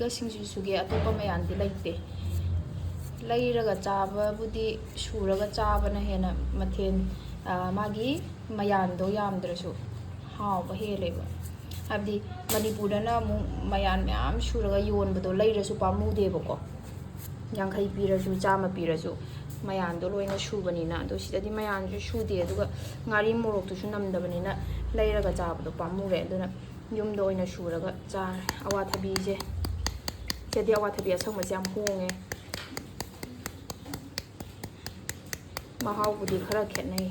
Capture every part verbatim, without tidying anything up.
ꯁꯤꯡꯖꯨ ꯁꯨꯒꯦ, ꯑꯇꯣꯞꯄ ꯃꯌꯥꯟꯗꯤ ꯂꯩꯇꯦ꯫ ꯂꯩꯔꯒ ꯆꯥꯕꯕꯨꯗꯤ ꯁꯨꯔꯒ ꯆꯥꯕꯅ ꯍꯦꯟꯅ ꯃꯊꯦꯜ, ꯑ, ꯃꯥꯒꯤ ꯃꯌꯥꯟꯗꯣ ꯌꯥꯝꯗ꯭ꯔꯁꯨ ꯍꯥꯎꯕ ꯍꯦꯜꯂꯦꯕ꯫ ꯍꯥꯏꯕꯗꯤ ꯃꯅꯤꯄꯨꯔꯗꯅ ꯑꯃꯨꯛ ꯃꯌꯥꯟ ꯃꯌꯥꯝ ꯁꯨꯔꯒ ꯌꯣꯟꯕꯗꯣ ꯂꯩꯔꯁꯨ ꯄꯥꯝꯃꯨꯗꯦꯕꯀꯣ꯫ ꯌꯥꯡꯈꯩ ꯄꯤꯔꯁꯨ, ꯆꯥꯝꯃ ꯄꯤꯔꯁꯨ, ꯃꯌꯥꯟꯗꯣ ꯂꯣꯏꯅ ꯁꯨꯕꯅꯤꯅ꯫ ꯑꯗꯣ ꯁꯤꯗꯗꯤ ꯃꯌꯥꯟꯁꯨ ꯁꯨꯗꯦ, ꯑꯗꯨꯒ ꯉꯥꯔꯤ ꯃꯣꯔꯣꯛꯇꯨꯁꯨ ꯅꯝꯗꯕꯅꯤꯅ ꯂꯩꯔꯒ ꯆꯥꯕꯗꯣ ꯄꯥꯝꯃꯨꯔꯦ꯫ ꯑꯗꯨꯅ ꯌꯨꯝꯗ ꯑꯣꯏꯅ ꯁꯨꯔꯒ ꯆꯥꯔꯦ꯫ ꯑꯋꯥꯊꯕꯤꯁꯦ, ꯁꯤꯗꯗꯤ ꯑꯋꯥꯊꯕꯤ ꯑꯁꯪꯕꯁꯦ ꯌꯥꯝ ꯍꯣꯡꯉꯦ꯫ ꯃꯍꯥꯎꯕꯨꯗꯤ ꯈꯔ ꯈꯦꯠꯅꯩ꯫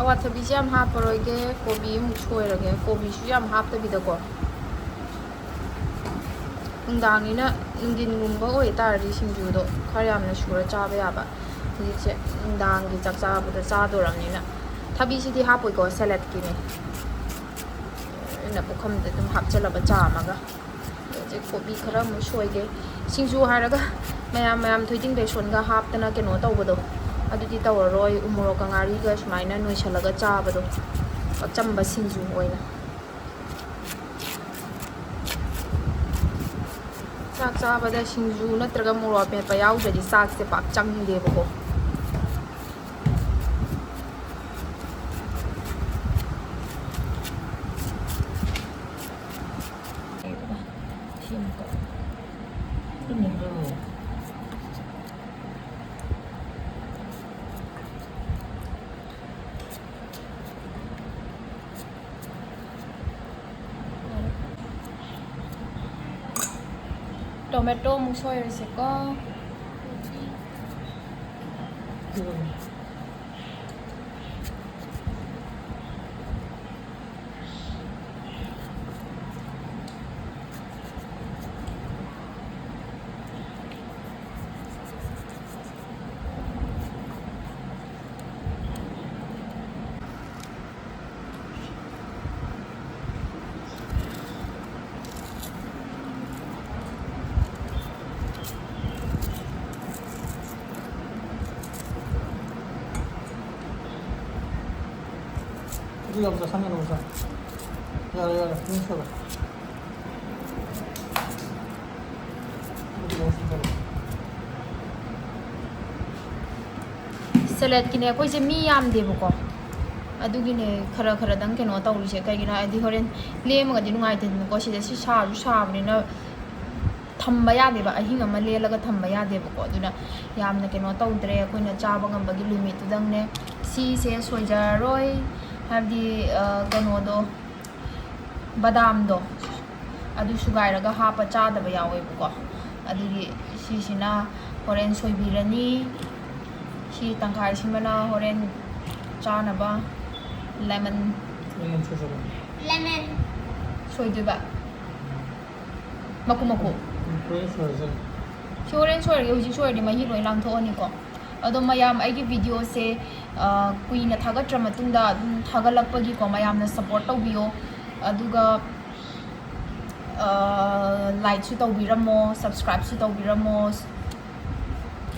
ꯑꯋꯥꯊꯕꯤꯁꯦ ꯌꯥꯝ ꯍꯥꯞꯄꯔꯣꯏꯒꯦ, ꯀꯣꯕꯤ ꯑꯃꯨꯛ ꯁꯣꯏꯔꯒꯦ꯫ ꯀꯣꯕꯤꯁꯨ ꯌꯥꯝ ꯍꯥꯞꯇꯕꯤꯗꯀꯣ꯫ ꯅꯨꯡꯗꯥꯡꯅꯤꯅ, ꯅꯨꯡꯊꯤꯟꯒꯨꯝꯕ ꯑꯣꯏꯇꯥꯔꯗꯤ ꯁꯤꯡꯖꯨꯗꯣ ꯈꯔ ꯌꯥꯝꯅ ꯁꯨꯔ ꯆꯥꯕ ꯌꯥꯕ꯫ ꯍꯧꯖꯤꯛꯁꯦ ꯅꯨꯡꯗꯥꯡꯒꯤ ꯆꯥꯛ ꯆꯥꯕꯗ ꯆꯥꯗꯣꯔꯕꯅꯤꯅ꯫ ꯊꯕꯤꯁꯤꯗꯤ ꯍꯥꯞꯄꯣꯏꯀꯣ, ꯁꯦꯂꯠꯀꯤꯅꯦ꯫ ꯑꯩꯅ ꯄꯨꯈꯝꯗ ꯑꯗꯨꯝ ꯍꯥꯞꯆꯜꯂꯕ ꯆꯥꯝꯃꯒ꯫ ꯍꯧꯖꯤꯛ ꯀꯣꯕꯤ ꯈꯔ ꯑꯃꯨꯛ ꯁꯣꯏꯒꯦ꯫ ꯁꯤꯡꯖꯨ ꯍꯥꯏꯔꯒ ꯃꯌꯥꯝ ꯃꯌꯥꯝ ꯊꯣꯏꯗꯤꯡ ꯕꯦꯁꯣꯟꯒ ꯍꯥꯞꯇꯅ ꯀꯩꯅꯣ ꯇꯧꯕꯗꯣ, ꯑꯗꯨꯗꯤ ꯇꯧꯔꯔꯣꯏ꯫ ꯎ ꯃꯣꯔꯣꯛꯀ ꯉꯥꯔꯤꯒ ꯁꯨꯃꯥꯏꯅ ꯅꯣꯏꯁꯜꯂꯒ ꯆꯥꯕꯗꯣ, ꯑꯆꯝꯕ ꯁꯤꯡꯖꯨ ꯑꯣꯏꯅ꯫ ꯆꯥꯛ ꯆꯥꯕꯗ ꯁꯤꯡꯖꯨ ꯅꯠꯇ꯭ꯔꯒ ꯃꯣꯔꯣꯛ ꯑꯃꯦꯠꯄ ꯌꯥꯎꯗ꯭ꯔꯗꯤ ꯆꯥꯛꯁꯦ ꯄꯥꯛ ꯆꯪꯗꯦꯕꯀꯣ꯫ ꯇꯣꯃꯦꯇꯣ ꯑꯃꯨꯛ ꯁꯣꯏꯔꯁꯦꯀꯣ꯫ ꯌꯥꯝ ꯆꯥꯁꯟꯒꯅꯨ ꯃꯆꯥ꯫ ꯌꯥꯔꯦ, ꯌꯥꯔꯦ, ꯐꯤꯅꯤꯁ ꯇꯧꯔꯦ꯫ ꯁꯦꯂꯦꯠꯀꯤꯅꯦ, ꯑꯩꯈꯣꯏꯁꯦ ꯃꯤ ꯌꯥꯝꯗꯦꯕꯀꯣ, ꯑꯗꯨꯒꯤꯅꯦ ꯈꯔ ꯈꯔꯗꯪ ꯀꯩꯅꯣ ꯇꯧꯔꯤꯁꯦ꯫ ꯀꯩꯒꯤꯅꯣ ꯍꯥꯏꯗꯤ ꯍꯣꯔꯦꯟ ꯂꯦꯝꯃꯒꯗꯤ ꯅꯨꯡꯉꯥꯏꯇꯦꯗꯅꯀꯣ꯫ ꯁꯤꯗ ꯁꯤ ꯁꯥꯁꯨ ꯁꯥꯕꯅꯤꯅ ꯊꯝꯕ ꯌꯥꯗꯦꯕ, ꯑꯍꯤꯡ ꯑꯃ ꯂꯦꯜꯂꯒ ꯊꯝꯕ ꯌꯥꯗꯦꯕꯀꯣ꯫ ꯑꯗꯨꯅ ꯌꯥꯝꯅ ꯀꯩꯅꯣ ꯇꯧꯗ꯭ꯔꯦ, ꯑꯩꯈꯣꯏꯅ ꯆꯥꯕ ꯉꯝꯕꯒꯤ ꯂꯤꯃꯤꯠꯇꯨꯗꯪꯅꯦ꯫ ꯁꯤꯁꯦ ꯁꯣꯏꯖꯔꯔꯣꯏ, ꯍꯥꯏꯕꯗꯤ, ꯑ, ꯀꯩꯅꯣꯗꯣ, ꯕꯗꯥꯝꯗꯣ, ꯑꯗꯨ ꯁꯨꯒꯥꯏꯔꯒ ꯍꯥꯞꯄ ꯆꯥꯗꯕ ꯌꯥꯎꯋꯦꯕꯀꯣ꯫ ꯑꯗꯨꯒꯤ ꯁꯤꯁꯤꯅ ꯍꯣꯔꯦꯟ ꯁꯣꯏꯕꯤꯔꯅꯤ꯫ ꯁꯤ ꯇꯪꯈꯥꯏꯁꯤꯃꯅ ꯍꯣꯔꯦꯟ ꯆꯥꯅꯕ lemon lemon ꯁꯣꯏꯖꯔꯣ꯫ Lemon꯫ ꯁꯣꯏꯗꯣꯏꯕ꯫ ꯃꯀꯨ ꯃꯀꯨ꯫ ꯎꯝ, ꯍꯣꯔꯦꯟ ꯁꯣꯏꯔꯁꯦ꯫ ꯁꯤ ꯍꯣꯔꯦꯟ ꯁꯣꯏꯔꯒꯦ, ꯍꯧꯖꯤꯛ ꯁꯣꯏꯔꯗꯤ ꯃꯍꯤ ꯂꯣꯏ ꯂꯥꯡꯊꯣꯛꯑꯅꯤꯀꯣ꯫ ꯑꯗꯣ ꯃꯌꯥꯝ, ꯑꯩꯒꯤ videoꯁꯦ, ꯑ, ꯀꯨꯏꯅ ꯊꯥꯒꯠꯇ꯭ꯔ ꯃꯇꯨꯡꯗ ꯑꯗꯨꯝ ꯊꯥꯒꯠꯂꯛꯄꯒꯤꯀꯣ, ꯃꯌꯥꯝꯅ support ꯇꯧꯕꯤꯌꯣ꯫ ꯑꯗꯨꯒ, ꯑ, likeꯁꯨ ꯇꯧꯕꯤꯔꯝꯃꯣ, subscribeꯁꯨ ꯇꯧꯕꯤꯔꯝꯃꯣ꯫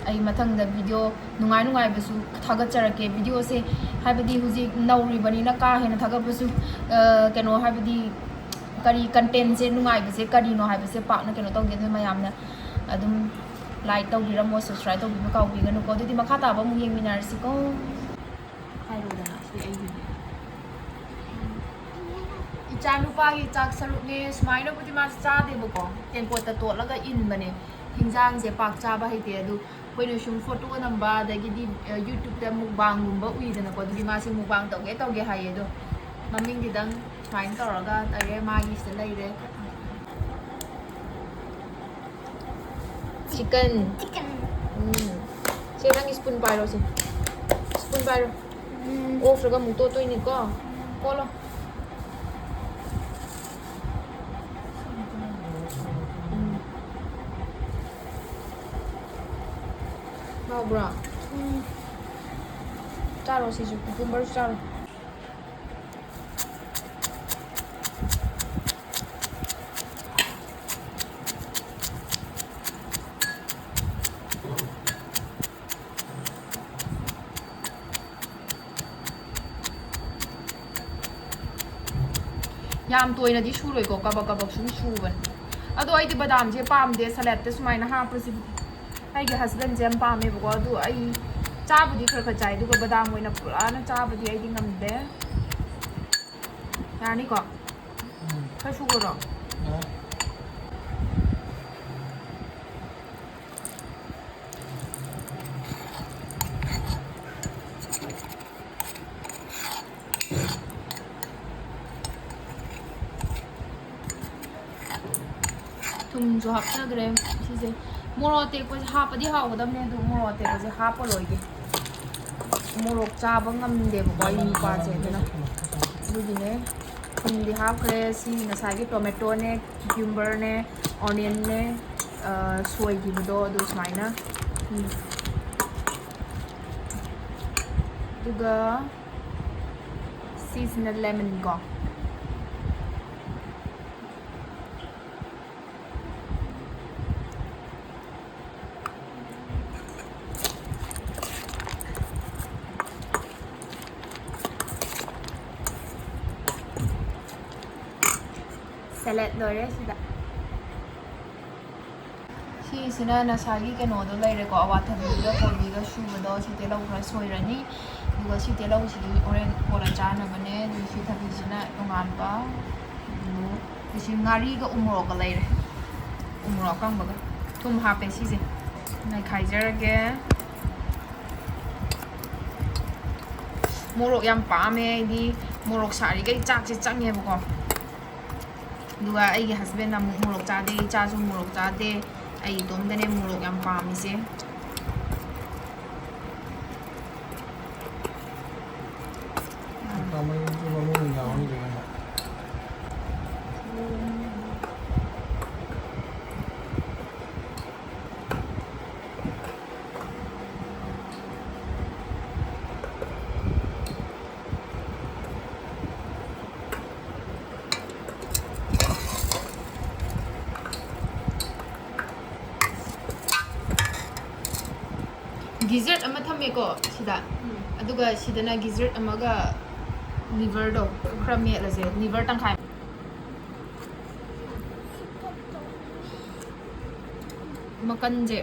ꯑꯩ ꯃꯊꯪꯗ video ꯅꯨꯡꯉꯥꯏ ꯅꯨꯡꯉꯥꯏꯕꯁꯨ ꯊꯥꯒꯠꯆꯔꯛꯀꯦ꯫ Videoꯁꯦ ꯍꯥꯏꯕꯗꯤ ꯍꯧꯖꯤꯛ ꯅꯧꯔꯤꯕꯅꯤꯅ ꯀꯥ ꯍꯦꯟꯅ ꯊꯥꯒꯠꯄꯁꯨ, ꯑ, ꯀꯩꯅꯣ, ꯍꯥꯏꯕꯗꯤ ꯀꯔꯤ contentꯁꯦ ꯅꯨꯡꯉꯥꯏꯕꯁꯦ ꯀꯔꯤꯅꯣ ꯍꯥꯏꯕꯁꯦ ꯄꯥꯛꯅ ꯀꯩꯅꯣ ꯇꯧꯗꯦ꯫ ꯑꯗꯨꯅ ꯃꯌꯥꯝꯅ ꯑꯗꯨꯝ like ꯇꯧꯕꯤꯔꯝꯃꯣ, subscribe ꯇꯧꯕꯤꯕ ꯀꯥꯎꯕꯤꯒꯅꯨꯀꯣ꯫ ꯑꯗꯨꯗꯤ ꯃꯈꯥ ꯇꯥꯕ ꯑꯃꯨꯛ ꯌꯦꯡꯃꯤꯟꯅꯔꯁꯤꯀꯣ꯫ ꯍꯥꯏꯔꯣꯗꯅ, ꯁꯤ ꯑꯩꯒꯤꯅꯦ꯫ ꯏꯆꯥ ꯅꯨꯄꯥꯒꯤ ꯆꯥꯛ ꯁꯔꯨꯛꯅꯦ꯫ ꯁꯨꯃꯥꯏꯅꯕꯨꯗꯤ ꯃꯥꯁꯦ ꯆꯥꯗꯦꯕꯀꯣ, ꯇꯦꯡꯀꯣꯠꯇ ꯇꯣꯠꯂꯒ ꯏꯟꯕꯅꯦ꯫ ꯍꯤꯟꯖꯥꯡꯁꯦ ꯄꯥꯛ ꯆꯥꯕ ꯍꯩꯇꯦ꯫ ꯑꯗꯨ ꯑꯩꯈꯣꯏꯅ ꯁꯨꯝ photo ꯅꯝꯕ, ꯑꯗꯒꯤꯗꯤ, ꯑ, YouTubeꯇ mukbangꯒꯨꯝꯕ ꯎꯏꯗꯅꯀꯣ, ꯑꯗꯨꯒꯤ ꯃꯥꯁꯦ mukbang ꯇꯧꯒꯦ ꯇꯧꯒꯦ ꯍꯥꯏꯌꯦ꯫ ꯑꯗꯣ ꯃꯃꯤꯡꯒꯤꯗꯪ ꯁꯨꯃꯥꯏꯅ ꯇꯧꯔꯒ ꯇꯧꯔꯦ, ꯃꯥꯒꯤꯁꯤꯗ ꯂꯩꯔꯦ꯫ Chicken꯫ Chicken꯫ ꯎꯝ꯫ ꯁꯦ, ꯅꯪꯒꯤ spoon ꯄꯥꯏꯔꯣ ꯁꯦ꯫ Spoon ꯄꯥꯏꯔꯣ꯫ ꯎꯝ꯫ ꯑꯣꯛꯇ꯭ꯔꯒ ꯑꯃꯨꯛ ꯇꯣꯠꯇꯣꯏꯅꯤꯀꯣ꯫ ꯀꯣꯠꯂꯣ꯫ ꯎꯝ꯫ ꯍꯥꯎꯕ꯭ꯔꯥ? ꯎꯝ꯫ ꯆꯥꯔꯣ ꯁꯤꯁꯨ, cucumberꯁꯨ ꯆꯥꯔꯣ꯫ ꯌꯥꯝ ꯇꯣꯏꯅꯗꯤ ꯁꯨꯔꯣꯏꯀꯣ, ꯀꯕꯛ ꯀꯕꯛ ꯁꯨꯝ ꯁꯨꯕꯅꯦ꯫ ꯑꯗꯣ ꯑꯩꯗꯤ ꯕꯗꯥꯝꯁꯦ ꯄꯥꯝꯗꯦ ꯁꯂꯥꯗꯇ ꯁꯨꯃꯥꯏꯅ ꯍꯥꯞꯄꯁꯤꯕꯨꯗꯤ꯫ ꯑꯩꯒꯤ ꯍꯁꯕꯦꯟꯁꯦ ꯌꯥꯝ ꯄꯥꯝꯃꯦꯕꯀꯣ, ꯑꯗꯨ ꯑꯩ ꯆꯥꯕꯨꯗꯤ ꯈꯔ ꯈꯔ ꯆꯥꯏ, ꯑꯗꯨꯒ ꯕꯗꯥꯝ ꯑꯣꯏꯅ ꯄꯨꯔꯥꯅ ꯆꯥꯕꯗꯤ ꯑꯩꯗꯤ ꯉꯝꯗꯦ꯫ ꯌꯥꯔꯅꯤꯀꯣ? ꯎꯝ꯫ ꯈꯔ ꯁꯨꯒꯗ꯭ꯔꯣ? ꯌꯥꯔꯦ꯫ ꯊꯨꯝꯁꯨ ꯍꯥꯞꯆꯈ꯭ꯔꯦ꯫ ꯁꯤꯁꯦ ꯃꯣꯔꯣꯛ ꯑꯇꯦꯛꯄꯁꯦ ꯍꯥꯞꯄꯗꯤ ꯍꯥꯎꯒꯗꯕꯅꯦ, ꯑꯗꯨ ꯃꯣꯔꯣꯛ ꯑꯇꯦꯛꯄꯁꯦ ꯍꯥꯞꯄꯔꯣꯏꯒꯦ꯫ ꯃꯣꯔꯣꯛ ꯆꯥꯕ ꯉꯝꯗꯦꯕꯀꯣ ꯑꯩ ꯅꯨꯄꯥꯁꯦ, ꯑꯗꯨꯅ ꯑꯗꯨꯒꯤꯅꯦ꯫ ꯊꯨꯝꯗꯤ ꯍꯥꯞꯈ꯭ꯔꯦ꯫ ꯁꯤ ꯉꯁꯥꯏꯒꯤ ꯇꯣꯃꯦꯇꯣꯅꯦ, ꯀ꯭ꯌꯨꯀ꯭ꯌꯨꯝꯕꯔꯅꯦ, ꯑꯣꯅꯤꯌꯟꯅꯦ, ꯑ, ꯁꯣꯏꯈꯤꯕꯗꯣ ꯑꯗꯨ ꯁꯨꯃꯥꯏꯅ꯫ ꯎꯝ꯫ ꯑꯗꯨꯒ ꯁꯤꯁꯤꯅ ꯂꯦꯃꯟ ꯀꯣ꯫ ꯁꯦꯂꯦꯗ ꯂꯣꯏꯔꯦ ꯁꯤꯗ꯫ ꯁꯤꯁꯤꯅ ꯉꯁꯥꯏꯒꯤ ꯀꯩꯅꯣꯗꯣ ꯂꯩꯔꯦꯀꯣ, ꯑꯋꯥꯊꯕꯤꯒ ꯀꯣꯕꯤꯒ ꯁꯨꯕꯗꯣ, ꯁꯤ ꯇꯤꯜꯍꯧ ꯈꯔ ꯁꯣꯏꯔꯅꯤ꯫ ꯑꯗꯨꯒ ꯁꯤ ꯇꯤꯜꯍꯧꯁꯤꯗꯤ ꯍꯣꯔꯦꯟ ꯀꯣꯟꯅ ꯆꯥꯅꯕꯅꯦ꯫ ꯑꯗꯨ ꯁꯤ ꯊꯕꯤꯁꯤꯅ ꯇꯣꯉꯥꯟꯕ꯫ ꯑꯗꯨ ꯁꯤ ꯉꯥꯔꯤꯒ ꯎꯃꯣꯔꯣꯛꯀ ꯂꯩꯔꯦ, ꯎꯃꯣꯔꯣꯛ ꯑꯀꯪꯕꯒ꯫ ꯊꯨꯝ ꯍꯥꯞꯄꯦ ꯁꯤꯁꯦ꯫ ꯅꯩꯈꯥꯏꯖꯔꯒꯦ꯫ ꯃꯣꯔꯣꯛ ꯌꯥꯝ ꯄꯥꯝꯃꯦ ꯑꯩꯗꯤ꯫ ꯃꯣꯔꯣꯛ ꯁꯥꯔꯤꯈꯩ ꯆꯥꯛꯁꯦ ꯆꯪꯉꯦꯕꯀꯣ꯫ ꯑꯗꯨꯒ ꯑꯩꯒꯤ ꯍꯁꯕꯦꯟꯅ ꯑꯃꯨꯛ ꯃꯣꯔꯣꯛ ꯆꯥꯗꯦ, ꯏꯆꯥꯁꯨ ꯃꯣꯔꯣꯛ ꯆꯥꯗꯦ, ꯑꯩ ꯏꯇꯣꯝꯗꯅꯦ ꯃꯣꯔꯣꯛ ꯌꯥꯝ ꯄꯥꯝꯃꯤꯁꯦ꯫ ꯃꯃꯤꯡ ꯌꯥꯎꯍꯟꯗ꯭ꯔꯦ꯫ ꯒꯤꯖꯔꯠ ꯑꯃ ꯊꯝꯃꯦꯀꯣ ꯁꯤꯗ, ꯎꯝ꯫ ꯑꯗꯨꯒ ꯁꯤꯗꯅ ꯒꯤꯖꯔꯠ ꯑꯃꯒ ꯂꯤꯚꯔꯗꯣ ꯈꯔ ꯃꯦꯠꯂꯁꯦ, ꯂꯤꯚꯔ ꯇꯪꯈꯥꯏ꯫ ꯃꯀꯟꯁꯦ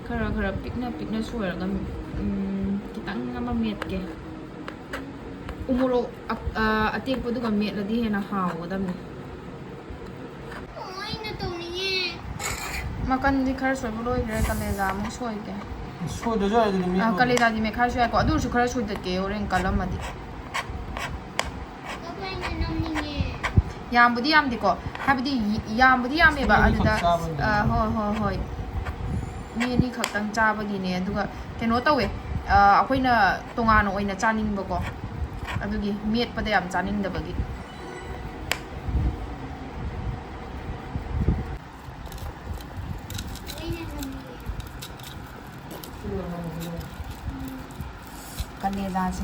ꯈꯔ ꯈꯔ ꯄꯤꯛꯅ ꯄꯤꯛꯅ ꯁꯣꯏꯔꯒ, ꯎꯝ, ꯈꯤꯇꯪ ꯑꯃ ꯃꯦꯠꯀꯦ꯫ ꯎꯃꯣꯔꯣꯛ ꯑ-, ꯑ, ꯑꯇꯦꯛꯄꯗꯨꯒ ꯃꯦꯠꯂꯗꯤ ꯍꯦꯟꯅ ꯍꯥꯎꯒꯗꯕꯅꯤ꯫ ꯑꯣ, ꯑꯩꯅ ꯇꯧꯅꯤꯡꯉꯦ꯫ ꯃꯀꯟꯗꯤ ꯈꯔ ꯁꯣꯏꯕ ꯂꯣꯏꯈ꯭ꯔꯦ, ꯀꯂꯦꯖꯥ ꯑꯃꯨꯛ ꯁꯣꯏꯒꯦ꯫ ꯁꯣꯏꯗ꯭ꯔꯁꯨ ꯌꯥꯏ, ꯑꯗꯨꯗꯤ ꯑ, ꯃꯦꯠꯂꯣ꯫ ꯀꯂꯦꯖꯥꯗꯤ ꯃꯦꯠꯈꯥꯏꯔꯁꯨ ꯌꯥꯏꯀꯣ, ꯑꯗꯨ ꯑꯣꯏꯔꯁꯨ ꯈꯔ ꯁꯣꯏꯗꯠꯀꯦ ꯍꯣꯔꯦꯟ ꯀꯜꯂꯝꯃꯗꯤ꯫ ꯑꯩꯈꯣꯏꯅ ꯅꯝꯅꯤꯡꯉꯦ꯫ ꯌꯥꯝꯕꯨꯗꯤ ꯌꯥꯝꯗꯦꯀꯣ, ꯍꯥꯏꯕꯗꯤ ꯌꯥꯝꯃꯦꯕ, ꯃꯤ ꯑꯗꯨꯗ, ꯑꯅꯤꯈꯛ ꯆꯥꯕꯅꯤ꯫ ꯑ, ꯍꯣꯏ, ꯍꯣꯏ, ꯍꯣꯏ, ꯃꯤ ꯑꯅꯤꯈꯛꯇꯪ ꯆꯥꯕꯒꯤꯅꯦ꯫ ꯑꯗꯨꯒ ꯀꯩꯅꯣ ꯇꯧꯋꯦ, ꯑ, ꯑꯩꯈꯣꯏꯅ ꯇꯣꯉꯥꯟꯅ ꯑꯣꯏꯅ ꯆꯥꯅꯤꯡꯕꯀꯣ, ꯑꯗꯨꯒꯤ ꯃꯦꯠꯄꯗ ꯌꯥꯝ ꯆꯥꯅꯤꯡꯗꯕꯒꯤ꯫ ꯀꯂꯦꯖꯥꯁꯦ꯫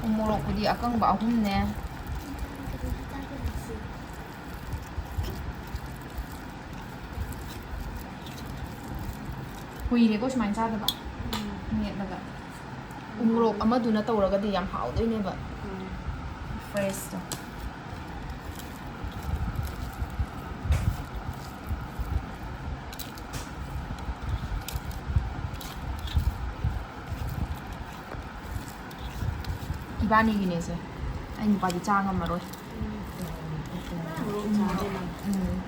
ꯎ ꯃꯣꯔꯣꯛꯄꯨꯗꯤ ꯑꯀꯪꯕ ꯑꯍꯨꯝꯅꯦ꯫ ꯀꯨꯏꯔꯦꯀꯣ ꯁꯨꯃꯥꯏꯅ ꯆꯥꯗꯕ꯫ ꯃꯦꯠꯂꯒ꯫ ꯎ ꯃꯣꯔꯣꯛ ꯑꯃꯗꯨꯅ ꯇꯧꯔꯒꯗꯤ ꯌꯥꯝ ꯍꯥꯎꯗꯣꯏꯅꯦꯕ꯫ ꯎꯝ꯫ ꯐ꯭ꯔꯦꯁꯇꯣ꯫ ꯏꯕꯥꯅꯤꯒꯤꯅꯦꯁꯦ꯫ ꯑꯩ ꯅꯨꯄꯥꯗꯤ ꯆꯥ ꯉꯝꯃꯔꯣꯏ꯫ ꯃꯣꯔꯣꯛ ꯆꯥꯗꯦ ꯅꯪ꯫ ꯎꯝ꯫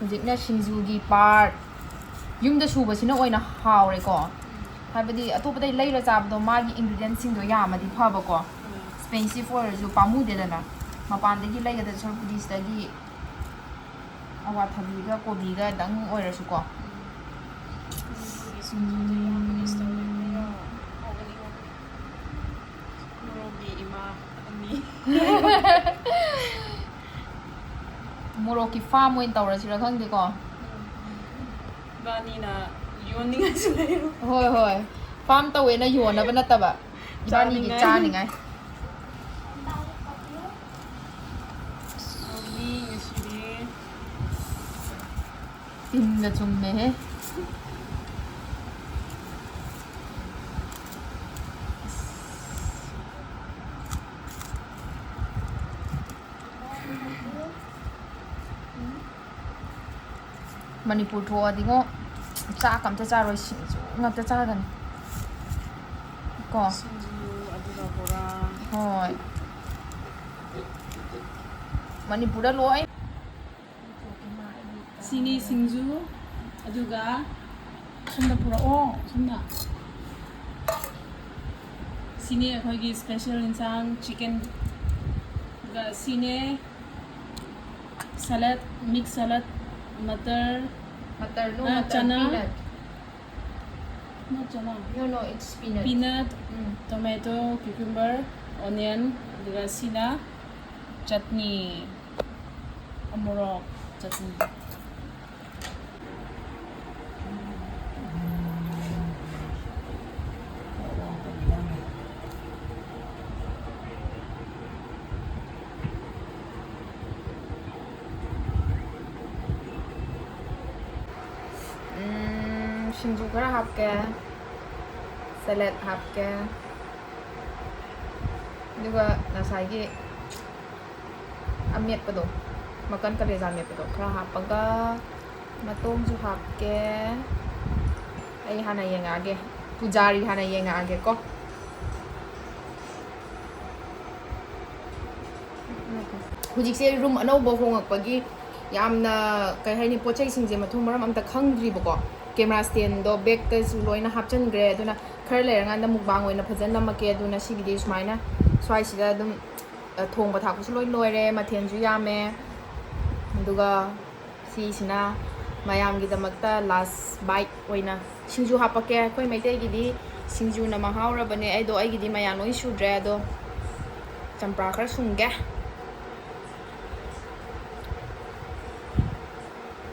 ꯍꯧꯖꯤꯛꯅ ꯁꯤꯡꯖꯨꯒꯤ ꯄꯥꯔꯠ꯫ ꯌꯨꯝꯗ ꯁꯨꯕꯁꯤꯅ ꯑꯣꯏꯅ ꯍꯥꯎꯔꯦꯀꯣ꯫ ꯍꯥꯏꯕꯗꯤ ꯑꯇꯣꯞꯄꯗꯩ ꯂꯩꯔ ꯆꯥꯕꯗꯣ ꯃꯥꯒꯤ ingredientꯁꯤꯡꯗꯣ ꯌꯥꯝꯃꯗꯤ ꯐꯕꯀꯣ꯫ ꯎꯝ꯫ Expensive ꯑꯣꯏꯔꯁꯨ ꯄꯥꯝꯃꯨꯗꯦꯗꯅ꯫ ꯃꯄꯥꯟꯗꯒꯤ ꯂꯩꯒꯗ ꯁꯔꯨꯛꯄꯨꯗꯤ ꯁꯤꯗꯒꯤ ꯑꯋꯥꯊꯕꯤꯒ ꯀꯣꯕꯤꯒꯗꯪ ꯑꯣꯏꯔꯁꯨꯀꯣ꯫ ꯎꯝ꯫ ꯁꯤꯡꯖꯨꯗ ꯌꯥꯝ miss ꯇꯧꯋꯦ꯫ ꯍꯥꯎꯒꯅꯤ, ꯍꯥꯎꯒꯅꯤ꯫ ꯃꯣꯔꯣꯛꯀꯤ ꯏꯃꯥ ꯑꯅꯤ꯫ ꯃꯣꯔꯣꯛꯀꯤ farm ꯑꯣꯏꯅ ꯇꯧꯔꯁꯤꯔ ꯈꯪꯗꯦꯀꯣ꯫ ꯏꯕꯥꯅꯤꯅ ꯌꯣꯟꯅꯤꯡꯉꯥꯏꯁꯨ ꯂꯩꯔꯣꯏ꯫ ꯍꯣꯏ, ꯍꯣꯏ꯫ Farm ꯇꯧꯋꯦꯅ ꯌꯣꯟꯅꯕ ꯅꯠꯇꯕ, ꯏꯕꯥꯅꯤꯒꯤ ꯆꯥꯅꯤꯡꯉꯥꯏ꯫ ꯆꯥꯅꯤꯡꯉꯥꯏ꯫ ꯍꯥꯎꯅꯤ ꯉꯁꯤꯗꯤ꯫ ꯇꯤꯟꯒ ꯆꯨꯝꯃꯦꯍꯦ꯫ ꯃꯅꯤꯄꯨꯔ ꯊꯣꯛꯑꯗꯤꯉꯣ, ꯆꯥꯛ ꯑꯝꯇ ꯆꯥꯔꯣꯏ, ꯁꯤꯡꯖꯨ ꯉꯥꯛꯇ ꯆꯥꯒꯅꯤ꯫ ꯀꯣ? ꯁꯤꯡꯖꯨ, ꯑꯗꯨꯒ ꯕꯣꯔꯥ꯫ ꯍꯣꯏ꯫ ꯃꯅꯤꯄꯨꯔꯗ ꯂꯣꯏ꯫ ꯁꯤꯅꯤ ꯁꯤꯡꯖꯨ, ꯑꯗꯨꯒ ꯁꯣꯝꯗ ꯄꯨꯔꯛꯑꯣ, ꯁꯣꯝꯗ꯫ ꯁꯤꯅꯤ ꯑꯩꯈꯣꯏꯒꯤ special ꯏꯟꯁꯥꯡ chicken꯫ ꯑꯗꯨꯒ ꯁꯤꯅꯦ salad, mix salad, ꯃꯇꯔ, ꯃꯇꯔ, no, ꯑ, ꯃꯇꯔ, ꯆꯅꯥ꯫ Peanut. No, ꯆꯅꯥ꯫ No, no, it's peanut. Peanut, um. Tomato, cucumber, onion, ꯑꯗꯨꯒ ꯁꯤꯅ ꯆꯠꯅꯤ, ꯑꯃꯣꯔꯣꯛ ꯆꯠꯅꯤ꯫ ꯎꯝ, ꯁꯤꯡꯖꯨ ꯈꯔ ꯍꯥꯞꯀꯦ, salad ꯍꯥꯞꯀꯦ, ꯑꯗꯨꯒ ꯉꯁꯥꯏꯒꯤ ꯑꯃꯦꯠꯄꯗꯣ, ꯃꯀꯟ ꯀꯂꯦꯖꯥ ꯃꯦꯠꯄꯗꯣ ꯈꯔ ꯍꯥꯞꯄꯒ, ꯃꯇꯣꯡꯁꯨ ꯍꯥꯞꯀꯦ꯫ ꯑꯩ ꯍꯥꯟꯅ ꯌꯦꯡꯉꯛꯑꯒꯦ, ꯄꯨꯖꯥꯔꯤ ꯍꯥꯟꯅ ꯌꯦꯡꯉꯛꯑꯒꯦꯀꯣ꯫ ꯍꯧꯖꯤꯛꯁꯦ room ꯑꯅꯧꯕ ꯍꯣꯡꯉꯛꯄꯒꯤ ꯌꯥꯝꯅ, ꯀꯩ ꯍꯥꯏꯅꯤ, ꯄꯣꯠ ꯆꯩꯁꯤꯡꯁꯦ ꯃꯊꯣꯡ ꯃꯔꯝ ꯑꯝꯇ ꯈꯪꯗ꯭ꯔꯤꯕꯀꯣ꯫ Camera standꯗꯣ bagꯇꯁꯨ ꯂꯣꯏꯅ ꯍꯥꯞꯆꯤꯟꯈ꯭ꯔꯦ꯫ ꯑꯗꯨꯅ ꯈꯔ ꯂꯩꯔꯀꯥꯟꯗ mukbang ꯑꯣꯏꯅ ꯐꯖꯅ ꯅꯝꯃꯛꯀꯦ꯫ ꯑꯗꯨꯅ ꯁꯤꯒꯤꯗꯤ ꯁꯨꯃꯥꯏꯅ ꯁ꯭ꯋꯥꯏꯁꯤꯗ ꯑꯗꯨꯝ, ꯑ, ꯊꯣꯡꯕ ꯊꯥꯛꯄꯁꯨ ꯂꯣꯏ ꯂꯣꯏꯔꯦ, ꯃꯊꯦꯜꯁꯨ ꯌꯥꯝꯃꯦ꯫ ꯑꯗꯨꯒ ꯁꯤꯁꯤꯅ ꯃꯌꯥꯝꯒꯤꯗꯃꯛꯇ last bite ꯑꯣꯏꯅ ꯁꯤꯡꯖꯨ ꯍꯥꯞꯄꯛꯀꯦ꯫ ꯑꯩꯈꯣꯏ ꯃꯩꯇꯩꯒꯤꯗꯤ ꯁꯤꯡꯖꯨꯅ ꯃꯍꯥꯎꯔꯕꯅꯦ꯫ ꯑꯩꯗꯣ, ꯑꯩꯒꯤꯗꯤ ꯃꯌꯥꯝ ꯂꯣꯏ ꯁꯨꯗ꯭ꯔꯦ, ꯑꯗꯣ ꯆꯝꯄ꯭ꯔꯥ ꯈꯔ ꯁꯨꯝꯒꯦ꯫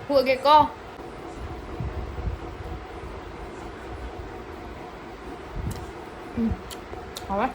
ꯍꯨꯒꯦꯀꯣ꯫ ꯎꯝ, ꯍꯥꯎꯋꯦ꯫